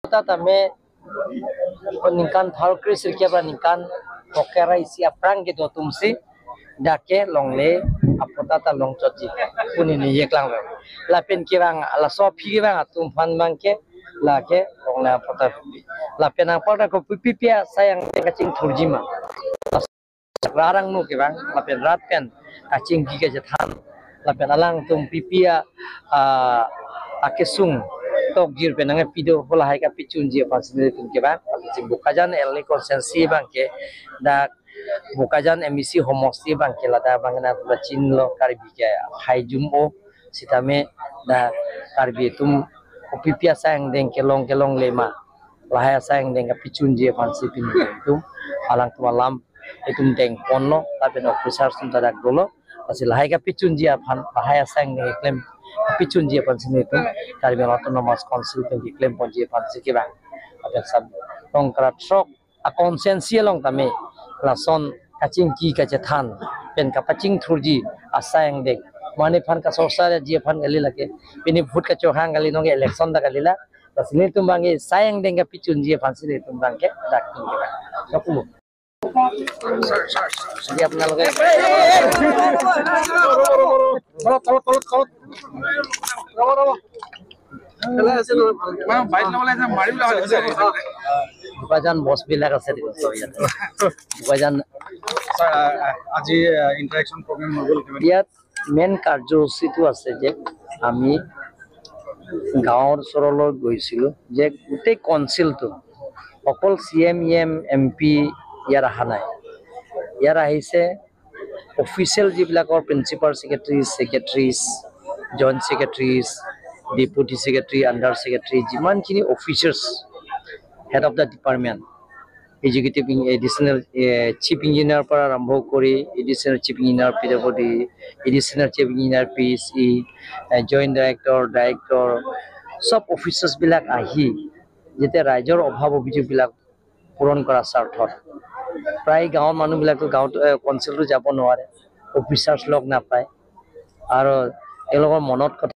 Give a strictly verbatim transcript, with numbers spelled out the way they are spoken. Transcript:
Tame ningkan thar kre sirkep ra ningkan phokera isi aphrang kedo atumsi dak ke longle aphota ta longchotji pu neli ningje klang lo. Lapen kevang laso aphi kevang atum aphan abang ke lake longle aphota pipi. Lapen anparta kopi pipi asai angdeng kachingthurji ma. Rat angno kevang, lapen rat pen kachingki kachethan, lapen alangtum pipi a, ah, akesung tokjir pen nangkepi do pu lahai kapachunji aphansi nelitum kevang. Lapen Bokajan L A constituency abang ke dak Bokajan M A C homosti abang ke ladak abang nangpachinlo, Karbi ke haijum o, sitame dak Karbi atum kopi pipi asai angdeng kelong kelongle ma, lahai asai angdeng kapachunji aphansi pini itum alangtum alam itum dengponlo, lapen officers atum ta dak dolo. Lasi lahai kapachunji aphan, lahai asai angdeng keklem kapachunji aphansi nelitum Karbi Anglong Autonomous Council atum keklemponji aphansi kevang. Lapen sab tongkra throk a constituency along tame lason kachingki kachethan pen kapachingthurji asai angdeng, mane aphan kasorsaji aphan kali lake, pini vote kachohang kali, nonke election ta kali la. Lasi nelitum abang ke asai angdeng kapachunji aphansi nelitum abang ke dak pini kevang. Kapulo. Jadi আপোনালোকে Bokajan boss বিলাক আছে দেখোন, চব ইয়াত। Bokajan sir, আ-, আ-, আজি, আ, interaction programme হৈ গ'ল, কিমান ইয়াত মেইন কাৰ্যসূচীটো আছে যে আমি গাঁৱৰ ওচৰলৈ গৈছিলো যে গোটেই কাউন্সিলটো, অকল C M, E M, M P ইয়াত অহা নাই। ইয়াত আহিছে অফিচিয়েল যিবিলাকৰ principal secretary, secretaries, joint secretaries, deputy secretary, under secretary, যিমানখিনি officers, head of the department, executive eng-, additional, uh, chief ইঞ্জিনিয়াৰৰ পৰা আৰম্ভ কৰি additional chief engineer P W D, additional chief engineer P H E, uh, joint director, director, চব অফিচাৰ্ছবিলাক আহি যেতিয়া ৰাইজৰ অভাৱ অভিযোগবিলাক পূৰণ কৰাৰ স্বাৰ্থত, প্ৰায় গাঁৱৰ মানুহবিলাকতো গাঁৱত, এ, কাউন্সিলতো যাব নোৱাৰে, অফিচাৰ্ছ লগ নাপায় আৰু তেওঁলোকৰ মনত কথা